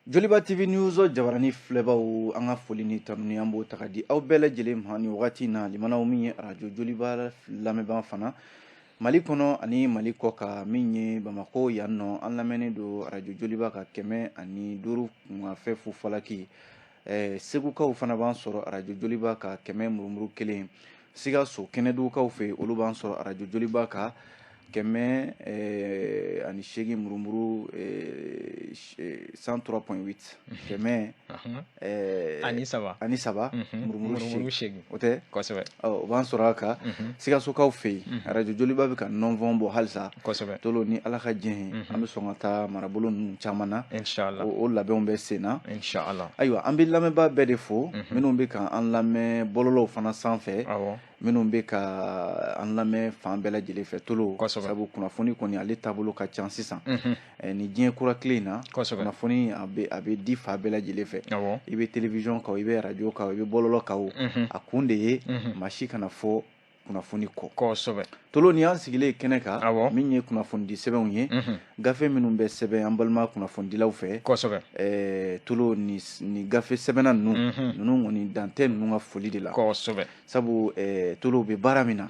Joliba TV News jabarani filɛbaw, an ka foli ni tanuni, an b'o ta ka di aw bɛɛ lajɛlen ma ni wagati in na. Limanaw, min ye arajo Joliba lamɛnbaa fana Mali kɔnɔ ani Mali kɔ kan, min ye Bamakɔ yan nɔ, an lamɛnnen don arajo Joliba ka 105 kunkanfɛ fu falaki. Segukaw fana b'an sɔrɔ arajo Joliba ka 100.1. Sikaso Kɛnɛdugukaw fɛ, olu b'an sɔrɔ arajo Joliba ka 108 murumuru, 103.8, kɛmɛ ani saba. Ani saba murumuru 8. O tɛ? Kosɛbɛ. O b'an sɔrɔ a kan Sikasokaw fɛ yen. Arajo Joliba bɛ ka nɔnfɔn bɔ halisa. Tolo, ni Ala ka diɲɛ ye, an bɛ sɔn ka taa marabolo ninnu caman na. Inshallah. O labɛnw bɛ sen na. Inshallah. Ayiwa, an bɛ lamɛnbaa bɛɛ de fo, minnu bɛ ka an lamɛn bɔlɔlɔw fana sanfɛ, minnu bɛ ka an lamɛn fan bɛɛ lajɛlen fɛ, Tolo. Sabu kunnafoni kɔni, ale taabolo ka ca sisan. Ni diɲɛ kura tile in na, kunnafoni a bɛ di fan bɛɛ lajɛlen fɛ. I bɛ télévision kan, i bɛ radio kan, i bɛ bɔlɔlɔ kan o. A kun de ye maa si kana fɔ kunnafoni kɔ. Tolo, ni y'an sigilen kɛnɛ kan, min ye kunnafonidi sɛbɛnw ye, gafe minnu bɛ sɛbɛn an balima kunnafonidilaw fɛ. Tolo, ni gafe sɛbɛnna ninnu, ninnu kɔni, dan tɛ ninnu ka foli de la. Sabu Tolo bɛ baara min na,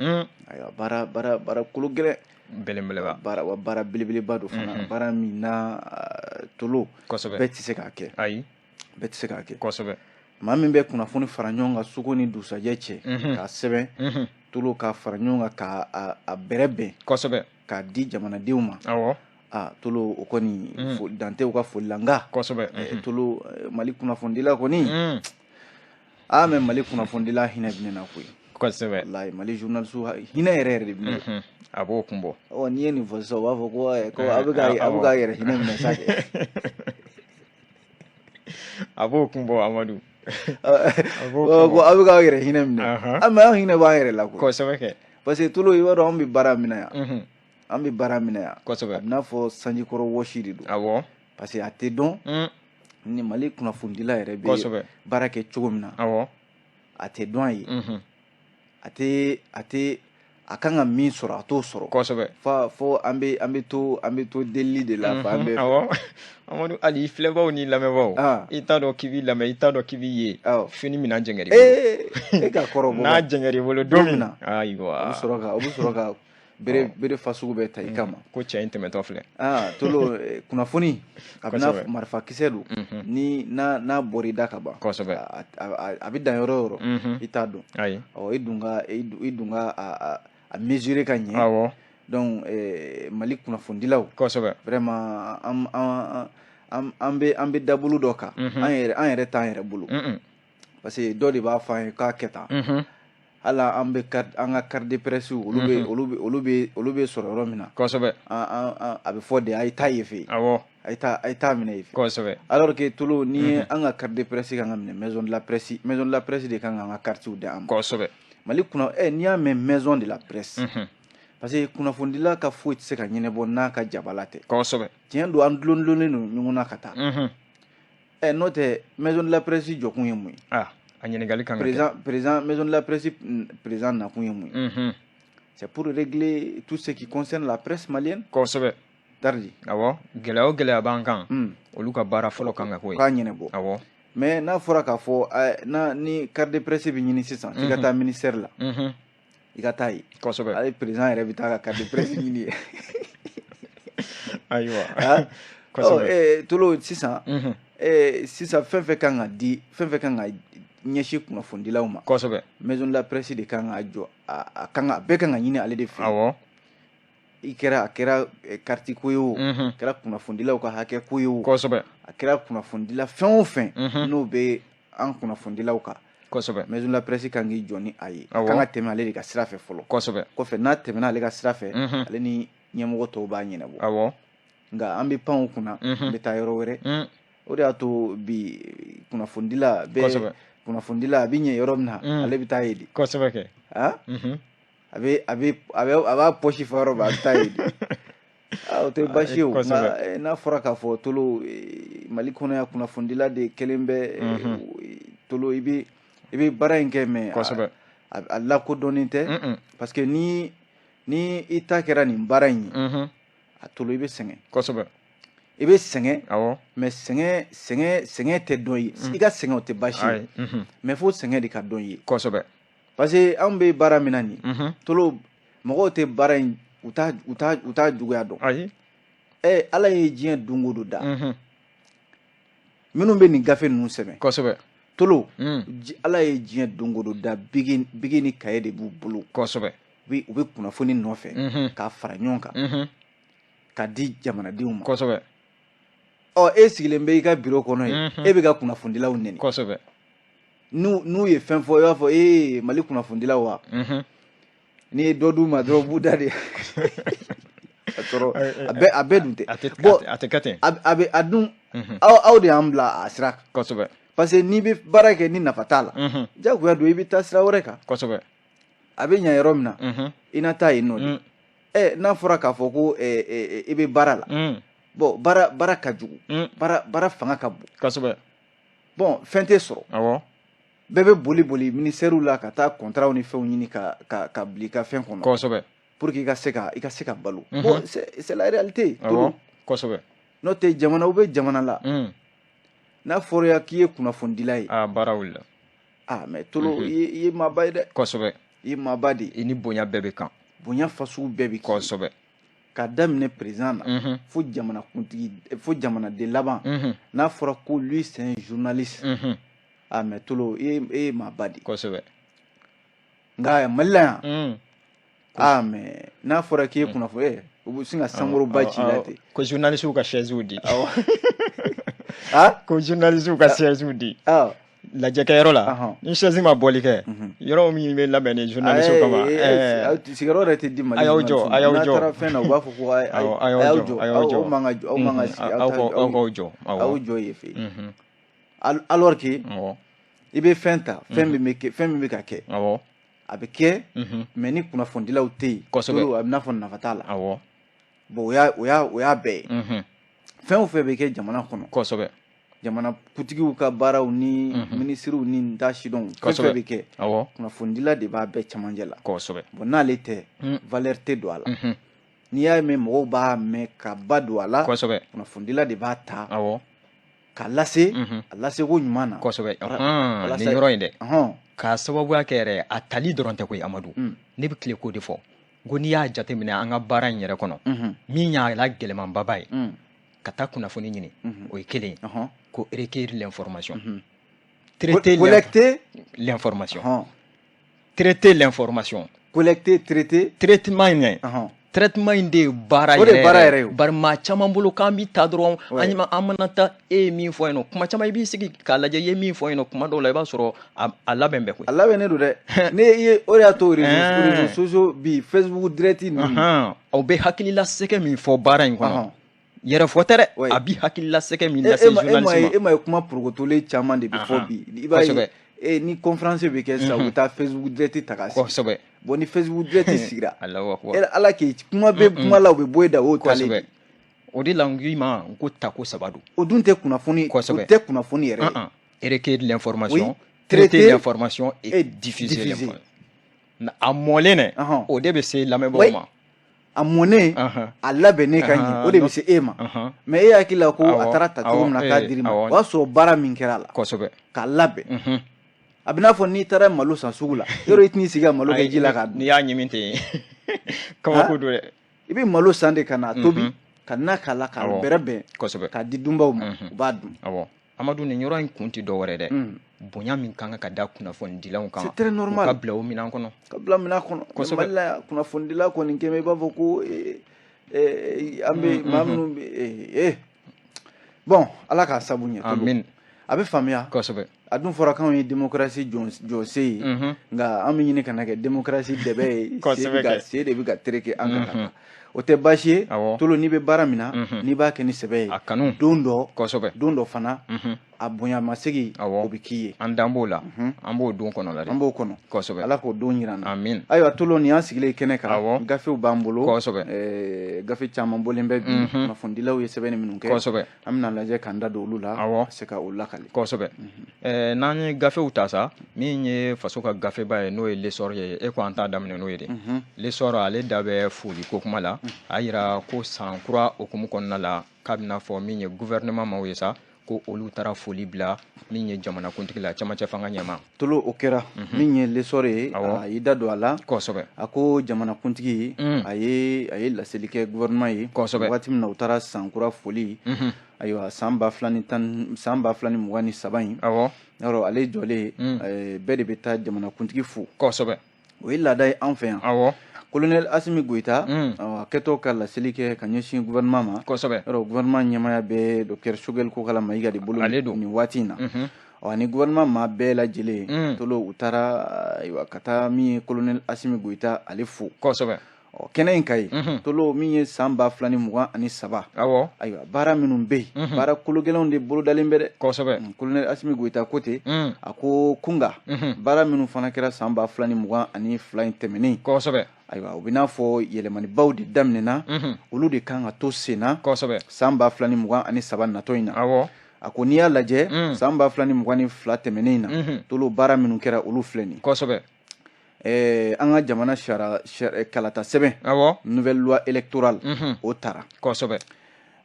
ayiwa, baara baara baara kolo gɛlɛn. Belebeleba. Baara wa, baara belebeleba don fana, baara min na, Tolo, bɛɛ tɛ se k'a kɛ. Ayi. Bɛɛ tɛ se k'a kɛ. Maa min bɛ kunnafoni fara ɲɔgɔn kan suko ni dugusajɛ cɛ k'a sɛbɛn, Tolo, k'a fara ɲɔgɔn kan k'a a bɛrɛ bɛn k'a di jamanadenw ma, a Tolo, o kɔni, dan tɛ u ka foli la. Nka Tolo, Mali kunnafonidila kɔni, a mɛ Mali kunnafonidila hinɛ bɛ ne na koyi. Walayi, Mali journaliste hinɛ yɛrɛ yɛrɛ de bɛ ne la. A b'o kun bɔ. Ɔ, n'i ye nin fɔ sisan, u b'a fɔ ko a bɛ k'a yɛrɛ hinɛ minɛ sa kɛ. A b'o kun bɔ, Amadu. Ko a bɛ k'aw yɛrɛ hinɛ minɛ. An mɛ an hinɛ b'an yɛrɛ la koyi. Kosɛbɛ kɛ. Parce que Tolo, i b'a dɔn, anw bɛ baara min na yan, an bɛ baara min na yan, a bɛ n'a fɔ sanjikɔrɔ wɔsi de don. Parce que a tɛ dɔn ni Mali kunnafonidila yɛrɛ bɛ baara kɛ cogo min na. A tɛ dɔn a ye. A tɛ a kan ka min sɔrɔ, a t'o sɔrɔ. Fo fo an bɛ to delili de la fan bɛɛ fɛ. Awɔ, Amadu, hali i filɛbaw ni lamɛnbaaw, i t'a dɔn k'i b'i lamɛn, i t'a dɔn k'i b'i ye. Fini mina jɛngɛr'i bolo. Ee, e ka kɔrɔ bɔ. N'a jɛngɛr'i bolo don min na, ayiwa, u bɛ sɔrɔ ka bere bere fasugu bɛɛ ta i kama. Ko cɛ in tɛmɛtɔ filɛ. Aa Tolo, kunnafoni a bɛ n'a marifa kisɛ don, ni n'a bɔra i da ka ban, a bɛ dan yɔrɔ o yɔrɔ, i t'a dɔn. Ayi. Ɔ, i dun ka a mesurer ka ɲɛ. Donc Mali kunnafonidilaw, vraiment, an bɛ dabolo dɔ kan. An yɛrɛ t'an yɛrɛ bolo, parce que dɔ de b'a fɔ an ye k'a kɛ tan. Hali an bɛ an ka carte de presse, olu bɛ sɔrɔ yɔrɔ min na, a bɛ fɔ de a ye taa yen fɛ yen. A ye taa minɛ yen fɛ. Alors que Tolo, ni ye an ka carte de presse kan ka minɛ maison de la presse, maison de la presse de kan k'an ka carte di an ma. Mali kunna ɛ, n'i y'a mɛn maison de la presse, parce que kunnafonidila ka foyi tɛ se ka ɲɛnabɔ n'a ka jabala tɛ. Tiɲɛ don, an dulon don ɲɔgɔn na ka taa. Ɛ, n'o tɛ, maison de la presse jɔkun ye mun ye? Ah, a ɲininkali kan ka kɛ. Président maison de la presse, président nakun ye mun ye? C'est pour régler tout ce qui concerne la presse malienne. Tardi. Awɔ, gɛlɛya o gɛlɛya b'an kan, olu ka baara fɔlɔ kan ka k'o ye. K'a ɲɛnabɔ. Mais n'a fɔra k'a fɔ n'a ni carte de presse bɛ ɲini sisan, f'i ka taa ministère la, i ka taa yen. Ale président yɛrɛ bɛ taa ka carte de presse ɲini yen. Ayiwa. Ɔ, Tolo, sisan sisan, fɛn fɛn kan ka di, fɛn fɛn kan ka ɲɛsin kunnafonidilaw ma, maison de la presse de kan ka jɔ, a kan ka bɛɛ kan ka ɲini ale de fɛ. I kɛra, a kɛra carte ko ye o, a kɛra kunnafonidilaw ka hakɛ ko ye o, a kɛra kunnafonidila fɛn o fɛn n'o bɛ an kunnafonidilaw kan, maison de la presse kan k'i jɔ ni a ye. A kan ka tɛmɛ ale de ka sira fɛ fɔlɔ. Kɔfɛ, n'a tɛmɛna ale ka sira fɛ, ale ni ɲɛmɔgɔ tɔw b'a ɲɛnabɔ. Nka an bɛ pan o kunna, an bɛ taa yɔrɔ wɛrɛ. O de y'a to bi kunnafonidila bɛ, kunnafonidila a bɛ ɲɛ yɔrɔ min na, ale bɛ taa yen de. Kosɛbɛ kɛ. Ah, a b'a poche fa yɔrɔ min, a bɛ taa yen de. Ah, o tɛ baasi ye o. Nka n'a fɔra k'a fɔ, Tolo, Mali kɔnɔ yan, kunnafonidila de kɛlen bɛ, Tolo, i bɛ baara in kɛ, mais a lakodɔnnen tɛ, parce que ni i ta kɛra nin baara in ye, a Tolo, i bɛ sɛgɛn. I bɛ sɛgɛn, mais sɛgɛn tɛ dɔn ye. I ka sɛgɛn, o tɛ baasi ye, mais fo sɛgɛn de ka dɔn i ye. Parce que anw bɛ baara min na nin, Tolo, mɔgɔw tɛ baara in, u t'a juguya dɔn. Ayi. Ɛ, Ala ye diɲɛ don o don da, minnu bɛ nin gafe ninnu sɛbɛn, Tolo, Ala ye diɲɛ don o don da, bigi ni kaye de b'u bolo. U bɛ kunnafoni nɔfɛ k'a fara ɲɔgɔn kan k'a di jamanadenw ma. Ɔ, e sigilen bɛ i ka biro kɔnɔ yen, e bɛ ka kunnafonidilaw nɛni. N'u ye fɛn fɔ, i b'a fɔ ee, Mali kunnafonidilaw wa. N'i ye dɔ d'u ma dɔrɔn, u b'u da de a sɔrɔ a bɛɛ dun tɛ. Bon, a tɛ kɛ ten. A bɛ a dun, aw de y'an bila a sira kan. Parce que n'i bɛ baara kɛ ni nafa t'a la, jagoya don i bɛ taa sira wɛrɛ kan. A bɛ ɲɛ yɔrɔ min na, i na taa yen nɔ de. Ɛ, n'a fɔra k'a fɔ ko i bɛ baara la, bon, baara ka jugu, baara fanga ka bon. Bon, fɛn tɛ sɔrɔ. Bɛɛ bɛ boli boli ministère la ka taa contrat ni fɛnw ɲini ka bila i ka fɛn kɔnɔ pour que i ka se ka balo. Bon, c'est la réalité. N'o tɛ, jamana bɛ jamana la, n'a fɔra k'i ye kunnafonidila ye, aa, baara wulila. Ah, mais Tolo, i ye maaba ye dɛ. I ye maaba de ye. I ni bonya bɛɛ bɛ kan. Bonya fasugu bɛɛ bɛ k'i ye. K'a daminɛ président na fo jamana kuntigi, fo jamanaden laban, n'a fɔra ko lui, c'est un journaliste, ah, mais Tolo, e ye maaba de ye. Nka Mali la yan, ah, mais n'a fɔra k'i ye kunnafoni, u bɛ sin ka sankɔrɔba ci la ten. Ko journaliste ka chaise di. Awɔ, ah. Ko journaliste ka chaise di lajɛkɛyɔrɔ la, ni chaise ma bɔli kɛ, yɔrɔ min bɛ labɛn ni journaliste kama. Sigiyɔrɔ yɛrɛ tɛ di Mali. A y'aw jɔ, a y'aw jɔ. N'a taara fɛn na, u b'a fɔ ko a y'aw jɔ, aw man ka jɔ, aw man ka sigi. Aw k'aw jɔ. Aw jɔ yen fɛ yen, alors que i bɛ fɛn ta, fɛn min bɛ kɛ, fɛn min bɛ ka kɛ, a bɛ kɛ, mais ni kunnafonidilaw tɛ yen, a bɛ n'a fɔ nafa t'a la. Bon, o y'a bɛɛ ye. Fɛn o fɛn bɛ kɛ jamana kɔnɔ, jamana kuntigiw ka baaraw ni minisiriw ni n t'a sidɔn, fɛn fɛn bɛ kɛ, kunnafonidila de b'a bɛɛ cɛmancɛ la. Bon, n'ale tɛ, valeur tɛ don a la. N'i y'a mɛn mɔgɔw b'a mɛn ka ba don a la, kunnafonidila de b'a ta k'a lase a laseko ɲuman na. Kosɛbɛ. Nin yɔrɔ in dɛ, k'a sababuya kɛ yɛrɛ, a tali dɔrɔn tɛ koyi, Amadu. Ne bɛ tile k'o de fɔ n ko n'i y'a jateminɛ an ka baara in yɛrɛ kɔnɔ, min y'a la gɛlɛmanbaba ye, ka taa kunnafoni ɲini, o ye kelen ye, ko recueillir l'information, traiter collecter l'information, traiter l'information. Collecter, traiter. Traitement in dɛ, traitement in de ye baara. O de ye baara yɛrɛ ye. Bari maa caman bolo k'an bi ta dɔrɔn, an mana taa, e ye min fɔ yen nɔ, kuma caman i b'i sigi k'a lajɛ, i ye min fɔ yen nɔ, kuma dɔw la i b'a sɔrɔ a labɛn bɛ koyi. A labɛnnen don dɛ. Ne ye o de y'a to réseaux sociaux bi, Facebook direct ninnu. Aw bɛ hakilila sɛgɛ min fɔ baara in kɔnɔ, yɛrɛ fɔ tɛ dɛ, a bi hakilila sɛgɛ min lase journaliste ma. E ma ye, kuma porokotolen caman de bɛ fɔ bi. I b'a ye ni conférence bɛ kɛ sisan, u bɛ taa Facebook direct ta k'a sigi. Bon, ni Facebook direct sigira, Ala k'i kuma bɛ kuma la, u bɛ bɔ e da, o y'o taalen de. O de la n k'i ma n ko tako saba don. O dun tɛ kunnafoni, o tɛ kunnafoni yɛrɛ ye. Recueillir l'information, traiter l'information et diffuser l'information. A mɔlen dɛ, o de bɛ se lamɛnbagaw ma. A mɔnen, a labɛnnen ka ɲɛ, o de bɛ se e ma. Mais e hakili la ko a taara ta cogo min na k'a dir'i ma, o y'a sɔrɔ baara min kɛra a la. K'a labɛn. A bɛ n'a fɔ n'i taara malo san sugu la, yɔrɔ i tɛn'i sigi ka malo kɛ ji la k'a dun. N'i y'a ɲimi ten, kabako don dɛ. I bɛ malo san de ka n'a tobi, ka na k'a la, k'a bɛrɛ bɛn, k'a di dunbaw ma, u b'a dun. Awɔ, Amadu, nin yɔrɔ in kun tɛ dɔwɛrɛ dɛ, bonya min kan ka da kunnafonidilaw kan, c'est très normal, u ka bila o minɛn kɔnɔ. Ka bila minɛn kɔnɔ. Mali la yan, kunnafonidila kɔni kɛmɛ i b'a fɔ ko an bɛ maa minnu bɛ, bon, Ala k'a sabu ɲɛ. Amin. A bɛ faamuya. A dun fɔra k'anw ye démocratie jɔsen ye, nka an bɛ ɲini ka na kɛ démocratie dɛbɛ ye, sen de bɛ ka tereke an kan ka taa. O tɛ baasi ye. Tolo, n'i bɛ baara min na, n'i b'a kɛ ni sɛbɛ ye, a kanu, don dɔ, don dɔ fana, a bonyamasegin, o bɛ k'i ye. An dan b'o la, an b'o don kɔnɔ la dɛ. An b'o kɔnɔ. Ala k'o don jira an na. Amin. Ayiwa Tolo, nin y'an sigilen kɛnɛ kan, gafew b'an bolo. Gafe caman bɔlen bɛ bi, kunnafonidilaw ye sɛbɛnni minnu kɛ. An bɛna lajɛ k'an da don olu la, ka se ka o lakali. Kosɛbɛ. N'an ye gafew ta sa, min ye faso ka gafeba ye, n'o ye L'Essor ye, e ko an t'a daminɛ n'o ye de. L'Essor, ale da bɛ foli ko kuma la. A yira ko san kura hukumu kɔnɔna la, k'a bɛna fɔ min ye gouvernement maaw ye sa, ko olu taara foli bila min ye jamanakuntigi la, camancɛ fanga ɲɛma. Tolo, o kɛra. Min ye L'Essor ye, a y'i da don a la. A ko jamanakuntigi, a ye laseli kɛ gouvernement ye. Waati min na u taara sankura foli, ayiwa, san ba fila ni tan, san 2023 in, yɔrɔ ale jɔlen, bɛɛ de bɛ taa jamanakuntigi fo. O ye laada ye an fɛ yan. Colonel Assimi Goïta, a kɛtɔ ka laseli kɛ ka ɲɛsin gouvernement ma. Yɔrɔ gouvernement ɲɛmaya bɛ docteur Choguel Kokalla Maïga de bolo Ale don nin waati in na. Ɔ, ni gouvernement maa bɛɛ lajɛlen, Tolo, u taara, ayiwa, ka taa min ye colonel Assimi Goïta ale fo. Ɔ, kɛnɛ in ka ye, Tolo, min ye san 2023, ayiwa, baara minnu bɛ yen, baara kologɛlɛnw de bolodalen bɛ dɛ. Colonel Assimi Goïta ko ten. A ko kunga baara minnu fana kɛra san 2022 in tɛmɛnen, ayiwa, u bɛ n'a fɔ yɛlɛmanibaw de daminɛna, olu de kan ka to sen na san 2023 natɔ in na. A ko n'i y'a lajɛ san 2022 tɛmɛnen in na, Tolo, baara minnu kɛra, olu filɛ nin. An ka jamana sariya kalata sɛbɛn, nouvelle loi électorale, o tara.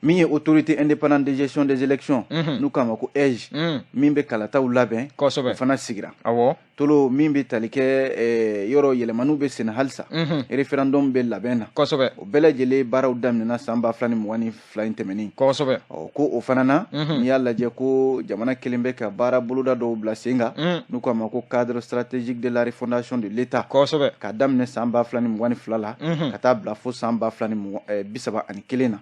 Min ye Autorité indépendante de gestion des élections, n'u k'a ma ko AIGE, min bɛ kalataw labɛn, o fana sigira. Tolo, min bɛ tali kɛ yɔrɔ yɛlɛmaniw bɛ senna halisa, référendum bɛ labɛn na. O bɛɛ lajɛlen baaraw daminɛna san 2022 in tɛmɛnen. Ɔ, ko o fana na, n'i y'a lajɛ ko jamana kelen bɛ ka baara boloda dɔw bila sen kan, n'u k'a ma ko cadre stratégique de la refondation de l'État, k'a daminɛ san 2022 la ka taa bila fo san 2031 na.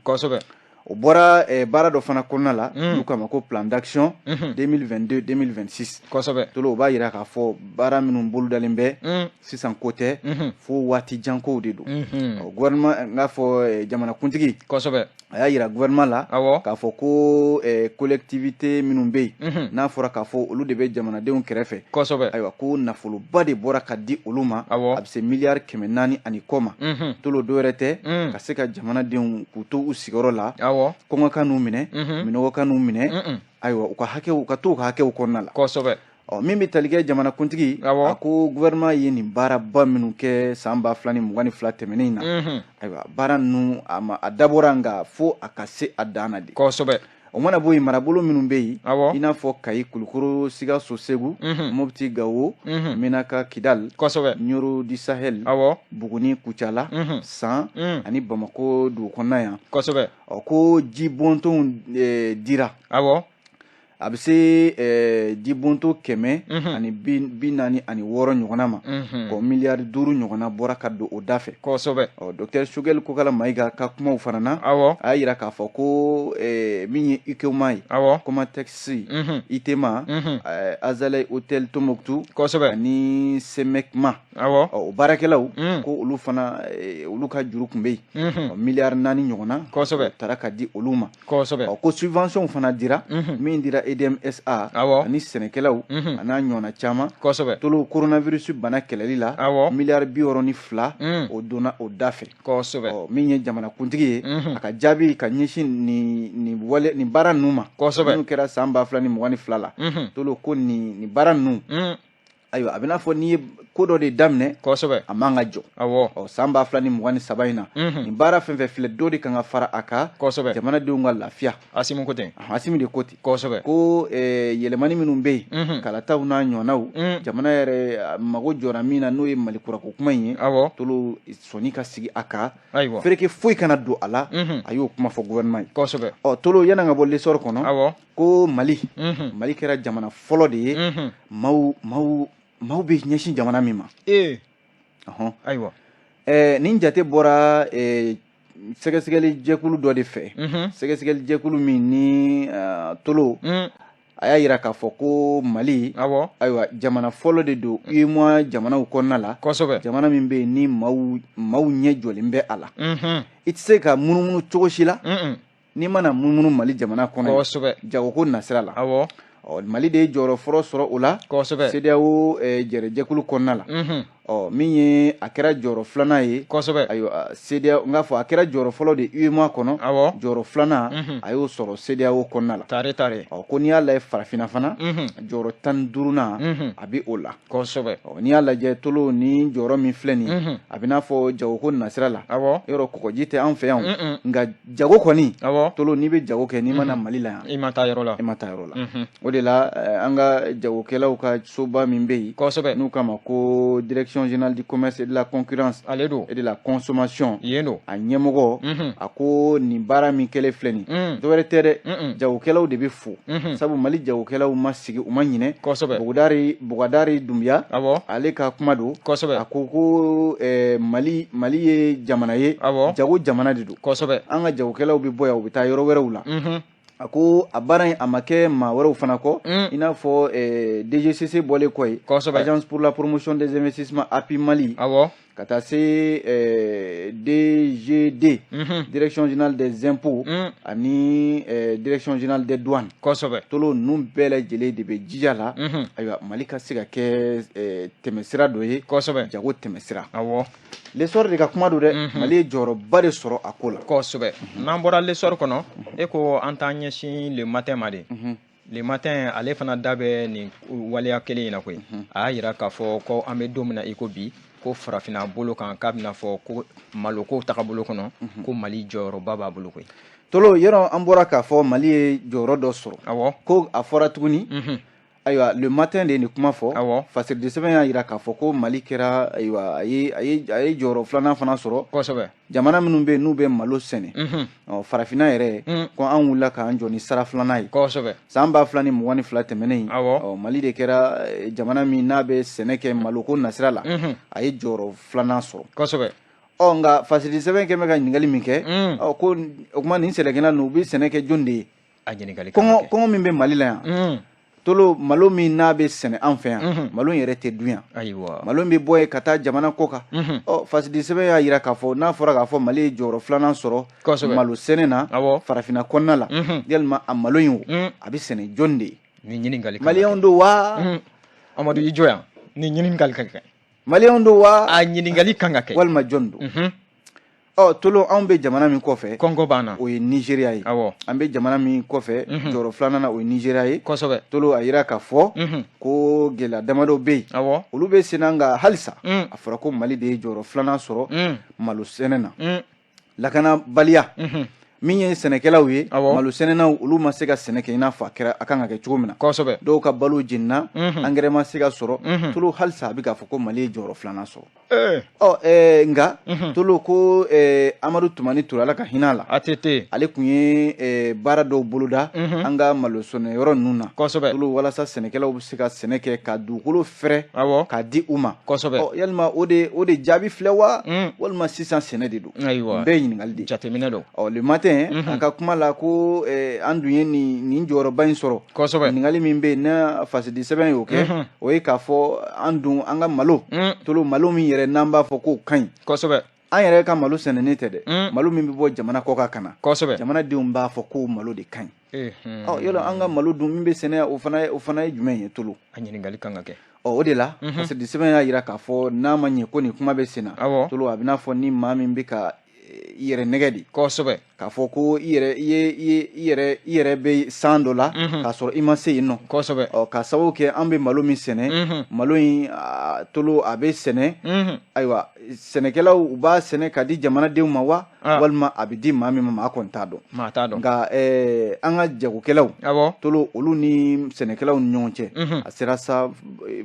O bɔra baara dɔ fana kɔnɔna la, n'u k'a ma ko plan d'action 2022 2026. Tolo, o b'a yira k'a fɔ baara minnu bolodalen bɛ sisan, ko tɛ fo waati jankow de don. Gouvernement, n k'a fɔ jamanakuntigi, a y'a yira gouvernement la k'a fɔ ko collectivité minnu bɛ yen, n'a fɔra k'a fɔ olu de bɛ jamanadenw kɛrɛfɛ, ayiwa, ko nafoloba de bɔra ka di olu ma, a bɛ se miliyari 400 ani kɔ ma. Tolo, dɔ wɛrɛ tɛ, ka se ka jamanadenw k'u to u sigiyɔrɔ la, kɔngɔ ka n'u minɛ, minɔgɔ ka n'u minɛ, ayiwa, u ka hakɛw, u ka to u ka hakɛw kɔnɔna la. Ɔ, min bɛ tali kɛ jamanakuntigi, a ko gouvernement ye nin baaraba minnu kɛ san 2022 tɛmɛnen in na, ayiwa, baara ninnu, a ma a dabɔra, nka fo a ka se a dan na de. O mana bɔ yen, marabolo minnu bɛ yen, i n'a fɔ Kayi, Kulukoro, Sikaso, Segu, Mopti, Gawo, Menaka, Kidal, Nioro du Sahel, Buguni, Kucala, San ani Bamako dugu kɔnɔna yan. Ɔ, ko ji bɔntɔnw dira. A bɛ se jibonto 146 ɲɔgɔnna ma. Ɔ, miliyari 5 ɲɔgɔnna bɔra ka don o da fɛ. Ɔ, docteur Choguel Kokalla Maïga ka kumaw fana na, a y'a yira k'a fɔ ko min ye UCOMA ye, Comatex, ITEMA, Azalaï Hotel Tombouctou ani SEMECMA, o baarakɛlaw, ko olu fana, olu ka juru tun bɛ yen, miliyari 4 ɲɔgɔnna taara ka di olu ma. Ɔ, ko subvention fana dira, min dira EDMSA ani sɛnɛkɛlaw a n'a ɲɔgɔnna caman. Tolo, coronavirus bana kɛlɛli la, miliyari 62, o donna o da fɛ. Ɔ, min ye jamanakuntigi ye, a ka jaabi ka ɲɛsin nin wale, nin baara ninnu ma, minnu kɛra san 2022 la, Tolo, ko nin baara ninnu, ayiwa, a bɛ n'a fɔ n'i ye ko dɔ de daminɛ, a man ka jɔ. Ɔ, san 2023 in na, nin baara fɛn fɛn filɛ, dɔ de kan ka fara a kan, jamanadenw ka lafiya. Assimi ko ten. Assimi de ko ten. Ko yɛlɛmani minnu bɛ yen, kalataw n'a ɲɔgɔnnaw, jamana yɛrɛ mago jɔra min na, n'o ye Mali kurako kuma in ye, Tolo, sɔnni ka sigi a kan, fereke foyi kana don a la. A y'o kuma fɔ gouvernement ye. Ɔ, Tolo, yan'an ka bɔ L'Essor kɔnɔ, ko Mali kɛra jamana fɔlɔ de ye, maaw bɛ ɲɛsin jamana min ma. Ɔhɔn. Nin jate bɔra sɛgɛsɛgɛli jɛkulu dɔ de fɛ, sɛgɛsɛgɛli jɛkulu min ni, Tolo, a y'a yira k'a fɔ ko Mali, ayiwa, jamana fɔlɔ de don UEMOA jamanaw kɔnɔna la, jamana min bɛ yen ni maaw ɲɛ jɔlen bɛ a la. I tɛ se ka munumunu cogo si la n'i mana munumunu Mali jamana kɔnɔ, jagoko nasira la. Ɔ, Mali de ye jɔyɔrɔ fɔlɔ sɔrɔ o la CEDEAO jɛrɛjɛkulu kɔnɔna la. Ɔ, min ye a kɛra jɔyɔrɔ filanan ye. Ayiwa, CEDEAO, n k'a fɔ a kɛra jɔyɔrɔ fɔlɔ de UEMOA kɔnɔ. Jɔyɔrɔ filanan, a y'o sɔrɔ CEDEAO kɔnɔna la. Tare tare. Ɔ, ko n'i y'a lajɛ farafinna fana, jɔyɔrɔ 15nan, a bɛ o la. Ɔ, n'i y'a lajɛ, Tolo, ni jɔyɔrɔ min filɛ nin ye, a bɛ n'a fɔ jagoko nasira la. Yɔrɔ kɔgɔji tɛ an fɛ yan, nka jago kɔni, Tolo, n'i bɛ jago kɛ, n'i ma na Mali la yan, i ma taa yɔrɔ la. I ma taa yɔrɔ la. O de la, an ka jagokɛlaw ka soba min bɛ yen, n'u k'a ma ko Direction générale du commerce et de la concurrence ale don et de la consommation, yen don. A ɲɛmɔgɔ, a ko nin baara min kɛlen filɛ nin, dɔwɛrɛ tɛ dɛ, jagokɛlaw de bɛ fo, sabu Mali jagokɛlaw ma sigi, u ma ɲinɛ. Bogudari Bogdari Dunbiya, ale ka kuma don. A ko ko Mali, Mali ye jamana ye, jago jamana de don. An ka jagokɛlaw bɛ bɔ yan, u bɛ taa yɔrɔ wɛrɛw la. A ko a baara in, a ma kɛ maa wɛrɛw fana kɔ, i n'a fɔ DGCC bɔlen kɔ yen, Agence pour la promotion des investissements, API Mali, ka taa se DGD, Direction générale des impôts, ani Direction générale des douanes. Tolo, ninnu bɛɛ lajɛlen de bɛ jija la, ayiwa, Mali ka se ka kɛ tɛmɛsira dɔ ye, jago tɛmɛsira. L'Essor de ka kuma don dɛ. Mali ye jɔyɔrɔba de sɔrɔ a ko la. Kosɛbɛ. N'an bɔra L'Essor kɔnɔ, e ko an t'an ɲɛsin Le Matin ma de. Le Matin, ale fana da bɛ nin waleya kelen in na koyi. A y'a yira k'a fɔ ko an bɛ don min na i ko bi, ko farafinna bolo kan, k'a bɛna fɔ ko maloko tagabolo kɔnɔ, ko Mali jɔyɔrɔba b'a bolo koyi. Tolo, yɔrɔ an bɔra k'a fɔ Mali ye jɔyɔrɔ dɔ sɔrɔ. Ko a fɔra tuguni, ayiwa, Le Matin de ye nin kuma fɔ. Fasiridi sɛbɛn y'a jira k'a fɔ ko Mali kɛra, ayiwa, a ye jɔyɔrɔ filanan fana sɔrɔ. Jamana minnu bɛ yen, n'u bɛ malo sɛnɛ, ɔ, farafinna yɛrɛ, ko an wulila k'an jɔ ni sara filanan ye. San 2022 tɛmɛnen, ɔ, Mali de kɛra jamana min n'a bɛ sɛnɛ kɛ maloko nasira la, a ye jɔyɔrɔ filanan sɔrɔ. Ɔ, nka fasiridi sɛbɛn kɛ bɛ ka ɲininkali min kɛ, ɔ, ko o tuma nin sɛnɛkɛla ninnu, u bɛ sɛnɛ kɛ jɔn de ye? A ɲininkali kan Kɔngɔ ka kɛ. Kɔngɔ min bɛ Mali la yan, Tolo, malo min n'a bɛ sɛnɛ an fɛ yan, malo in yɛrɛ tɛ dun yan. Malo in bɛ bɔ yen ka taa jamana kɔ kan. Ɔ, fasidi sɛbɛn y'a jira k'a fɔ n'a fɔra k'a fɔ Mali ye jɔyɔrɔ filanan sɔrɔ malo sɛnɛ na farafinna kɔnɔna la, yalima a malo in o, a bɛ sɛnɛ jɔn de ye? Nin ɲininkali kan ka Maliyɛnw kɛ. don wa? Amadu, i jɔ yan, nin ɲininkali kan ka kɛ. Maliyɛnw don wa? A ɲininkali kan ka kɛ. Walima jɔn don? Ɔ, Tolo, anw bɛ jamana min kɔfɛ, Kɔngɔ b'an na. o ye Nizeriya ye. An bɛ jamana min kɔfɛ jɔyɔrɔ filanan na, o ye Nizeriya ye. Tolo, a yira k'a fɔ ko gɛlɛya damadɔ bɛ yen, olu bɛ senna, nka halisa a fɔra ko Mali de ye jɔyɔrɔ filanan sɔrɔ malo sɛnɛ na. Lakanabaliya min ye sɛnɛkɛlaw ye, malo sɛnɛnaw, olu ma se ka sɛnɛ kɛ i n'a fɔ a kɛra a kan ka kɛ cogo min na. Dɔw ka balo jenina, angɛrɛ ma se ka sɔrɔ. Tolo, halisa a bɛ k'a fɔ ko Mali ye jɔyɔrɔ filanan sɔrɔ. Ɔ, nka Tolo, ko Amadu Tumani Ture, Ala ka hinɛ a la, ATT, ale tun ye baara dɔw boloda an ka malo sɛnɛ yɔrɔ ninnu na. Tolo, walasa sɛnɛkɛlaw bɛ se ka sɛnɛ kɛ ka dugukolo fɛrɛ k'a di u ma. Ɔ, yalima o de jaabi filɛ wa, walima sisan sɛnɛ de don? Bɛɛ ye ɲininkali de ye. Jateminɛ don. Ɔ, Le Matin, a ka kuma la ko an dun ye nin jɔyɔrɔba in sɔrɔ. Ɲininkali min bɛ yen, n'a fasidi sɛbɛn y'o kɛ, o ye k'a fɔ an dun, an ka malo, Tolo, malo min yɛrɛ n'an b'a fɔ k'o ka ɲi, an yɛrɛ ka malo sɛnɛnen tɛ dɛ, malo min bɛ bɔ jamana kɔ kan ka na, jamanadenw b'a fɔ ko malo de ka ɲi. Ɔ, yɔrɔ an ka malo dun min bɛ sɛnɛ, o fana ye jumɛn ye, Tolo? A ɲininkali kan ka kɛ. Ɔ, o de la fasidi sɛbɛn y'a jira k'a fɔ n'a ma ɲɛ ko nin kuma bɛ sen na, Tolo, a bɛ n'a fɔ ni maa min bɛ ka i yɛrɛ nɛgɛ de, k'a fɔ ko i yɛrɛ i ye i ye i yɛrɛ bɛ san dɔ la k'a sɔrɔ i ma se yen nɔ. Ɔ, ka sababu kɛ an bɛ malo min sɛnɛ, malo in, Tolo, a bɛ sɛnɛ, ayiwa, sɛnɛkɛlaw u b'a sɛnɛ ka di jamanadenw ma wa, walima a bɛ di maa min ma, maa kɔni t'a dɔn. Maa t'a dɔn. Nka an ka jagokɛlaw, Tolo, olu ni sɛnɛkɛlaw ni ɲɔgɔn cɛ, a sera sa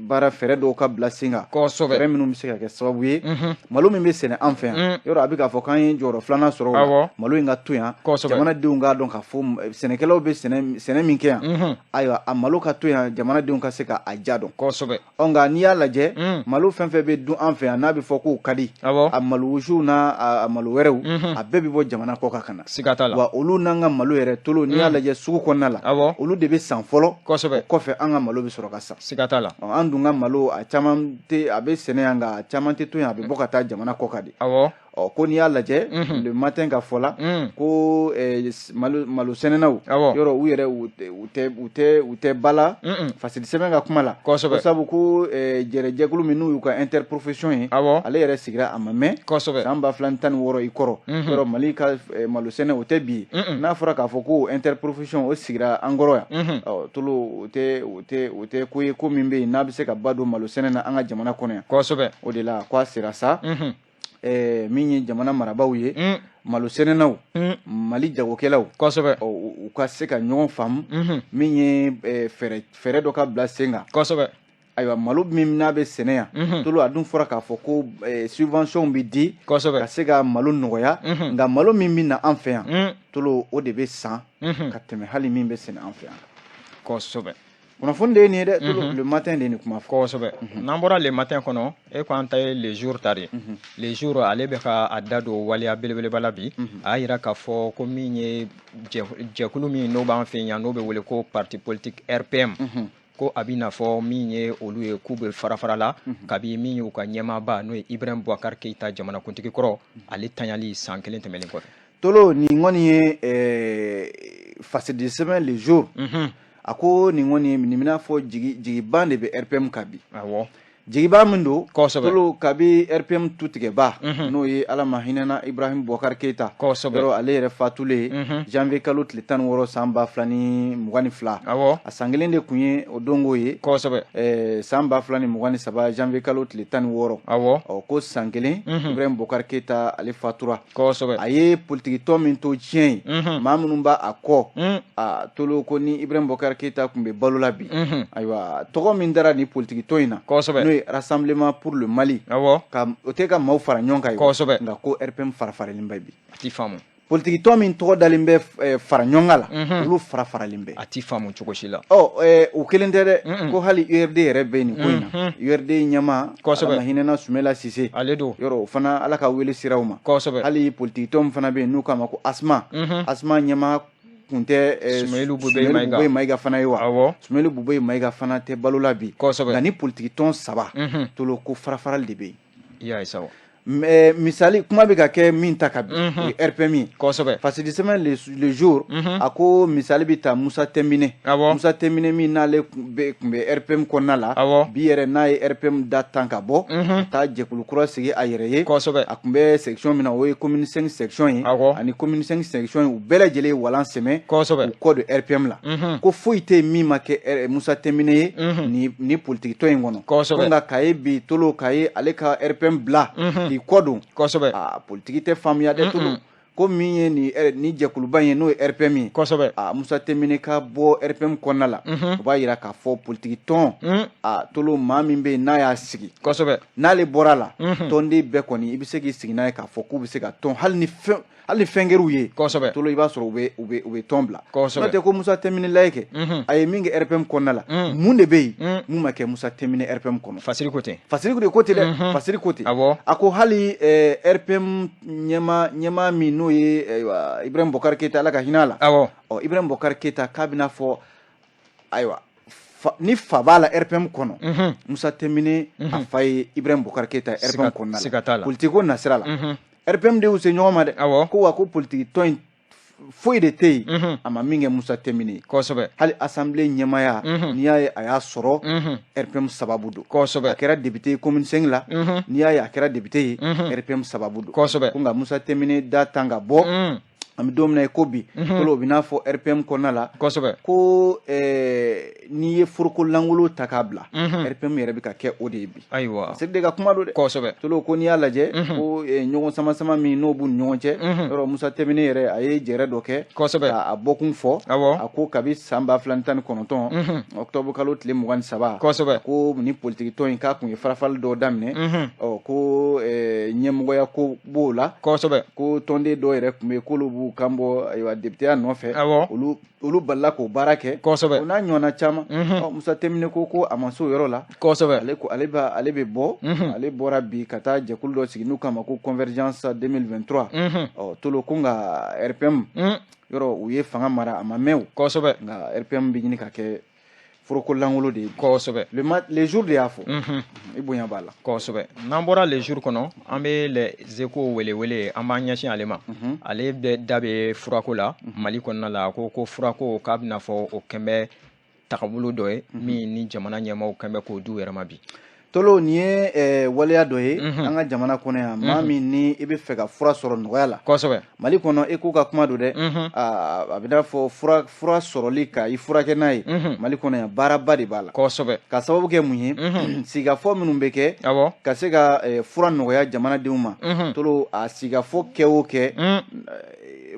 baara fɛɛrɛ dɔw ka bila sen kan, fɛɛrɛ minnu bɛ se ka kɛ sababu ye, malo min bɛ sɛnɛ an fɛ yan, yɔrɔ a bɛ k'a fɔ k'an ye jɔyɔrɔ filanan sɔrɔ o la, malo in ka to yan, jamanadenw k'a dɔn k'a fɔ sɛnɛkɛlaw bɛ sɛnɛ min kɛ yan, ayiwa, a malo ka to yan, jamanadenw ka se ka a ja dɔn. Ɔ, nka n'i y'a lajɛ, malo fɛn fɛn bɛ dun an fɛ yan, n'a bɛ fɔ k'o ka di, a malo wusuw n'a a malo wɛrɛw, a bɛɛ bɛ bɔ jamana kɔ kan ka na. Siga t'a la. Wa olu n'an ka malo yɛrɛ, Tolo, n'i y'a lajɛ sugu kɔnɔna la, olu de bɛ san fɔlɔ, o kɔfɛ an ka malo bɛ sɔrɔ ka san. Siga t'a la. Ɔ, an dun ka malo, a caman tɛ, a bɛ sɛnɛ yan, nka a caman tɛ to yan, a bɛ bɔ ka taa jamana kɔ kan de. Ɔ, ko n'i y'a lajɛ, Le Matin ka fɔ la, ko malo sɛnɛnaw, yɔrɔ u yɛrɛ u tɛ ba la Fasidi sɛbɛn ka kuma la. Ko sabu ko jɛrɛjɛkulu min n'u y'u ka interprofession ye, ale yɛrɛ sigira a ma mɛn, san 2016 i kɔrɔ. Yɔrɔ Mali ka malo sɛnɛ, o tɛ bi ye. N'a fɔra k'a fɔ ko interprofession o sigira an kɔrɔ yan, ɔ, tolo o tɛ ko ye, ko min bɛ yen n'a bɛ se ka ba don malo sɛnɛ na an ka jamana kɔnɔ yan. O de la ko a sera sa, min ye jamana marabaaw ye, malo sɛnɛnaw, Mali jagokɛlaw, u ka se ka ɲɔgɔn faamu, min ye fɛɛrɛ dɔ ka bila sen kan. Ayiwa, malo min n'a bɛ sɛnɛ yan, tolo, a dun fɔra k'a fɔ ko subvention bɛ di ka se ka malo nɔgɔya, nka malo min bɛ na an fɛ yan, tolo, o de bɛ san ka tɛmɛ hali min bɛ sɛnɛ an fɛ yan. Kunnafoni de ye nin ye dɛ, tolo. Le Matin de ye nin kuma fɔ. Kosɛbɛ. N'an bɔra Le Matin kɔnɔ, e ko an ta ye Le Jour ta de. Le Jour, ale bɛ ka a da don waleya belebeleba la bi. A y'a yira k'a fɔ ko min ye jɛkulu min n'o b'an fɛ yan, n'o bɛ wele ko parti politique RPM, ko a bɛ n'a fɔ min ye olu ye k'u bɛ fara fara la kabi min y'u ka ɲɛmaaba, n'o ye Ibrahim Boubacar Keïta, jamanakuntigi kɔrɔ, ale tanyali san kelen tɛmɛnen kɔfɛ. Tolo, nin kɔni ye Fasidi sɛbɛn Le Jour, a ko nin kɔni nin bɛna fɔ jigiban de bɛ RPM kan bi. Jigiba min don, tolo, kabi RPM tutigɛba, n'o ye Ala ma hinɛna Ibrahim Boubacar Keïta, yɔrɔ ale yɛrɛ fatulen janvier kalo tile 16 san 2022, a san kelen de tun ye o dongo ye. San 2023 janvier kalo tile 16, ɔ, ko san kelen Ibrahim Boubacar Keïta ale fatura. A ye politiki tɔn min to tiɲɛ ye, maa minnu b'a a kɔ, a tolo, ko ni Ibrahim Boubacar Keïta tun bɛ balo la bi, ayiwa, tɔgɔ min dara ni politiki tɔn in na, n'o ye Rassemblement pour le Mali, ka o tɛ ka maaw fara ɲɔgɔn kan ye, nka ko RPM fara faralen bɛ bi. A ti faamu. Politiki tɔn min tɔgɔ dalen bɛ fara ɲɔgɔn kan la, olu fara faralen bɛ. A ti faamu cogo si la. Ɔ, o kelen tɛ dɛ, ko hali URD yɛrɛ bɛ nin ko in na. URD ɲɛmaa, Ala hinɛna Sumela Sise, ale don. Yɔrɔ o fana, Ala ka wele sira u ma. Hali politiki tɔn min fana bɛ yen n'u k'a ma ko ASMA, ASMA ɲɛmaa kun tɛ Sumelu Bubeye Mayiga fana ye wa? Sumelu Bubeye Mayiga fana tɛ balo la bi. Nka ni politiki tɔn saba, tolo, ko fara farali de bɛ yen. I y'a ye sa. Misali kuma bɛ ka kɛ min ta ka bi, o ye RPM ye. Fasidi sɛbɛn Le Jour, a ko misali bɛ ta Musa Tɛnbine. Musa Tɛnbine min n'ale tun bɛ RPM kɔnɔna la, bi yɛrɛ n'a ye RPM da tan ka bɔ ka taa jɛkulu kura sigi a yɛrɛ ye. A tun bɛ section min na, o ye commune 5 section ye. Ani commune 5 section ye, u bɛɛ lajɛlen ye walan sɛmɛ u kɔ don RPM la. Ko foyi tɛ yen min ma kɛ Musa Tɛnbine ye ni politiki tɔn in kɔnɔ. Ko nka k'a ye bi, tolo, k'a ye ale ka RPM bila k'i kɔ don. Aa, politiki tɛ faamuya dɛ, tolo. Ko min ye nin jɛkuluba in ye, n'o ye RPM ye, aa, Musa Tɛnbine ka bɔ RPM kɔnɔna la, o b'a yira k'a fɔ politiki tɔn, a tolo, maa min bɛ yen n'a y'a sigi, n'ale bɔra la, tɔnden bɛɛ kɔni, i bɛ se k'i sigi n'a ye k'a fɔ k'u bɛ se ka tɔn, hali ni fɛn kɛr'u ye, tolo, i b'a sɔrɔ u bɛ tɔn bila. N'o tɛ, ko Musa Tɛnbine lajɛ kɛ, a ye min kɛ RPM kɔnɔna la, mun de bɛ yen mun ma kɛ Musa Tɛnbine RPM kɔnɔ? Fasiri ko ten. Fasiri de ko ten dɛ, Fasiri ko ten. A ko hali RPM ɲɛmaa min n'o ye, ayiwa, Ibrahim Boubacar Keïta, Ala ka hinɛ a la. Ɔ, Ibrahim Boubacar Keïta k'a bɛna fɔ, ayiwa, ni fa b'a la RPM kɔnɔ, Musa Tɛnbine a fa ye Ibrahim Boubacar Keïta RPM kɔnɔna la. Politique ko nasira la, RPM de y'u se ɲɔgɔn ma dɛ. Ko wa ko politique tɔn in, foyi de tɛ yen a ma min kɛ Musa Tɛnbine ye. Hali assemblée ɲɛmaaya, n'i y'a ye a y'a sɔrɔ, RPM sababu don. A kɛra député ye commune 5 la, n'i y'a ye a kɛra député ye, RPM sababu don. Ko nka Musa Tɛnbine da tan ka bɔ, an bɛ don min na i ko bi, tolo, o bɛ n'a fɔ RPM kɔnɔna la, ko n'i ye foroko lankolon ta k'a bila, RPM yɛrɛ bɛ ka kɛ o de ye bi. Fasiri de ka kuma don dɛ. Tolo, ko n'i y'a lajɛ, ko ɲɔgɔn sama sama min n'o b'u ni ɲɔgɔn cɛ, yɔrɔ Musa Tɛnbine yɛrɛ, a ye jɛrɛ dɔ kɛ k'a bɔkun fɔ. A ko kabi san 2019 octobre kalo tile 23, ko ni politiki tɔn in k'a kun ye farafali dɔw daminɛ. Ɔ, ko ɲɛmɔgɔya ko b'o la. Ko tɔnden dɔw yɛrɛ tun bɛ yen k'olu b'u kan bɔ, ayiwa, députéya nɔfɛ. Olu balila k'o baara kɛ. O n'a ɲɔgɔnna caman. Ɔ, Musa Tɛnbine ko a ma s'o yɔrɔ la. Ale ko ale bɛ bɔ, ale bɔra bi ka taa jɛkulu dɔ sigi n'u k'a ma ko Convergence 2023. Ɔ, tolo, ko nka RPM, yɔrɔ u ye fanga mara a ma mɛn o. Nka RPM bɛ ɲini ka kɛ Foroko lankolon de ye. Le Jour de y'a fɔ. I bonya b'a la. Kosɛbɛ. N'an bɔra Le Jour kɔnɔ, an bɛ Les Échos welewele, an b'an ɲɛsin ale ma. Ale bɛ da bɛ furako la Mali kɔnɔna la. A ko furako k'a bɛna fɔ o kɛn bɛ tagabolo dɔ ye min ni jamana ɲɛmaaw kɛn bɛ k'o d'u yɛrɛ ma bi. Tolo, nin ye waleya dɔ ye an ka jamana kɔnɔ yan. Maa min ni i bɛ fɛ ka fura sɔrɔ nɔgɔya la Mali kɔnɔ, e k'u ka kuma don dɛ, a bɛ n'a fɔ fura sɔrɔli ka i furakɛ n'a ye Mali kɔnɔ yan, baaraba de b'a la. Ka sababu kɛ mun ye? Sigikafɔ minnu bɛ kɛ ka se ka fura nɔgɔya jamanadenw ma, Tolo, a sigikafɔ kɛ o kɛ,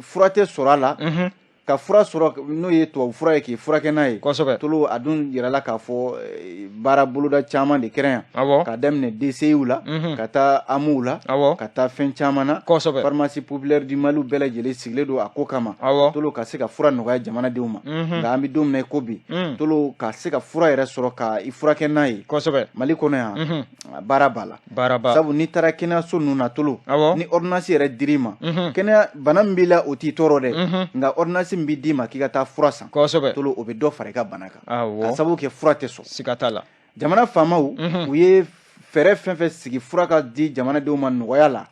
fura tɛ sɔrɔ a la. Ka fura sɔrɔ, n'o ye tubabu fura ye, k'i furakɛ n'a ye. Tolo, a dun yirala k'a fɔ baara boloda caman de kɛra yan, k'a daminɛ DCIw la, ka taa AMUw la, ka taa fɛn caman na. Pharmacie populaire du Mali bɛɛ lajɛlen sigilen don a ko kama. Tolo, ka se ka fura nɔgɔya jamanadenw ma. Nka an bɛ don min na i ko bi, Tolo, ka se ka fura yɛrɛ sɔrɔ ka i furakɛ n'a ye Mali kɔnɔ yan, baara b'a la. Baaraba. Sabu n'i taara kɛnɛyaso ninnu na, Tolo, ni ordonnance yɛrɛ dir'i ma, kɛnɛya bana min b'i la, o t'i tɔɔrɔ dɛ, nka ordonnance min bɛ d'i ma k'i ka taa fura san, Tolo, o bɛ dɔ fara i ka bana kan, ka sababu kɛ fura tɛ sɔrɔ. Siga t'a la. Jamana faamaw, u ye fɛɛrɛ fɛn fɛn sigi fura ka di jamanadenw ma nɔgɔya la,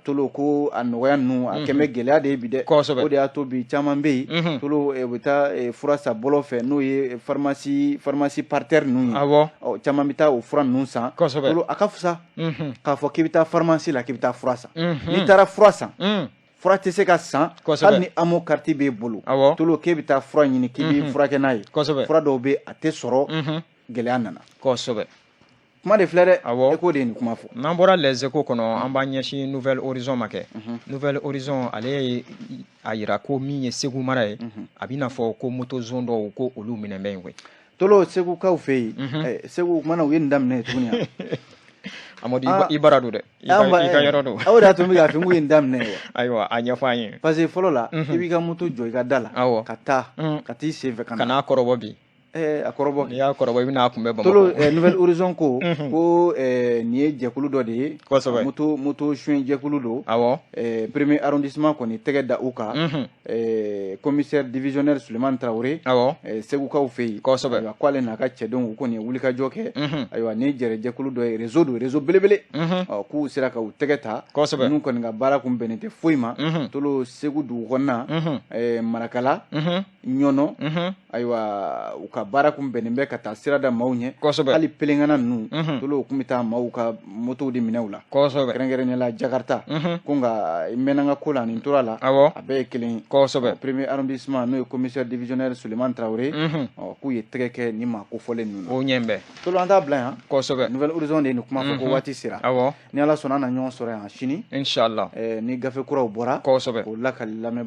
Tolo, ko a nɔgɔya ninnu, a kɛn bɛ gɛlɛya de ye bi dɛ. O de y'a to bi caman bɛ yen, Tolo, u bɛ taa fura san bɔlɔ fɛ, n'o ye pharmacie parterre ninnu ye. Caman bɛ taa o fura ninnu san. Tolo, a ka fisa k'a fɔ k'i bɛ taa pharmacie la k'i bɛ taa fura san. N'i taara fura san, fura tɛ se ka san hali ni AMO carte b'e bolo. Tolo, k'e bɛ taa fura ɲini k'i b'i furakɛ n'a ye, fura dɔw bɛ, a tɛ sɔrɔ, gɛlɛya nana. Kuma de filɛ dɛ. E k'o de ye nin kuma fɔ. N'an bɔra Les Échos kɔnɔ, an b'an ɲɛsin Nouvel Horizon ma kɛ. Nouvel Horizon, ale ye a yira ko min ye Segu mara ye, a b'i n'a fɔ ko moto zon dɔw ko olu minɛ bɛ yen koyi. Tolo, Segukaw fɛ yen, Segu kumana, u ye nin daminɛ tuguni yan. Amadu, i bara don dɛ, i ka yɔrɔ don. O de y'a to n bɛ k'a fɔ n k'u ye nin daminɛ ye wa. Ayiwa, a ɲɛfɔ an ye. Parce que fɔlɔ la, i b'i ka moto jɔ i ka da la, ka taa ka t'i sen fɛ ka na. Ka n'a kɔrɔbɔ bi. A kɔrɔbɔ. N'i y'a kɔrɔbɔ, i bɛna a kunbɛ Bamakɔ. Tolo, Nouvel Horizon ko nin ye jɛkulu dɔ de ye. Moto suɲɛ jɛkulu don. Premier arrondissement kɔni tɛgɛ da u kan. Commissaire divisionnaire Sulemani Traoré. Segukaw fɛ yen. Ayiwa, k'ale n'a ka cɛdenw, u kɔni ye wulikajɔ kɛ. Ayiwa, nin ye jɛrɛ jɛkulu dɔ ye, réseau don, réseau belebele. K'u sera ka u tɛgɛ ta. Ninnu kɔni ka baara kun bɛnnen tɛ foyi ma. Tolo, Segu dugu kɔnɔna, Marakala, Ɲɔnɔ, ayiwa, u ka baara kun bɛnnen bɛ ka taa sira da maaw ɲɛ. Hali pelenkana ninnu, Tolo, u kun bɛ taa maaw ka motow de minɛ u la. Kɛrɛnkɛrɛnnenya la Jakarta. Ko nka n mɛnna n ka ko la, nin tora la. A bɛɛ ye kelen ye. Premier arrondissement, n'o ye commissaire divisionnaire Sulemani Traoré, k'u ye tɛgɛ kɛ nin maa kofɔlen ninnu na. O ɲɛ bɛ. Tolo, an t'a bila yan. Nouvel Horizon de ye nin kuma fɔ ko waati sera. Ni Ala sɔnna, an na ɲɔgɔn sɔrɔ yan sini. Inshallah. Ni gafe kuraw bɔra. K'o lakali lamɛn.